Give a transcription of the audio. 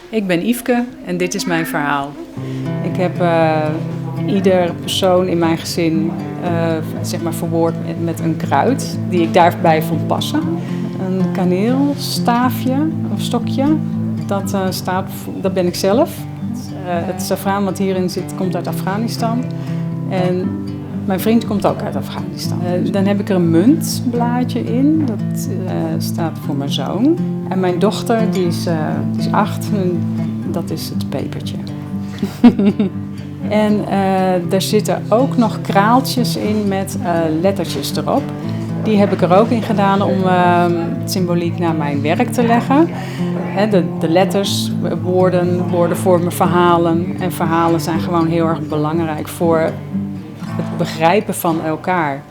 Ik ben Yfke en dit is mijn verhaal. Ik heb ieder persoon in mijn gezin zeg maar verwoord met een kruid die ik daarbij vond passen. Een kaneelstaafje of stokje, dat, staat, dat ben ik zelf. Het saffraan wat hierin zit komt uit Afghanistan. En mijn vriend komt ook uit Afghanistan. Dan heb ik er een muntblaadje in, dat staat voor mijn zoon. En mijn dochter, die is 8, en dat is het pepertje. En daar zitten ook nog kraaltjes in met lettertjes erop. Die heb ik er ook in gedaan om symboliek naar mijn werk te leggen. De letters, woorden, woorden vormen verhalen. En verhalen zijn gewoon heel erg belangrijk voor het begrijpen van elkaar.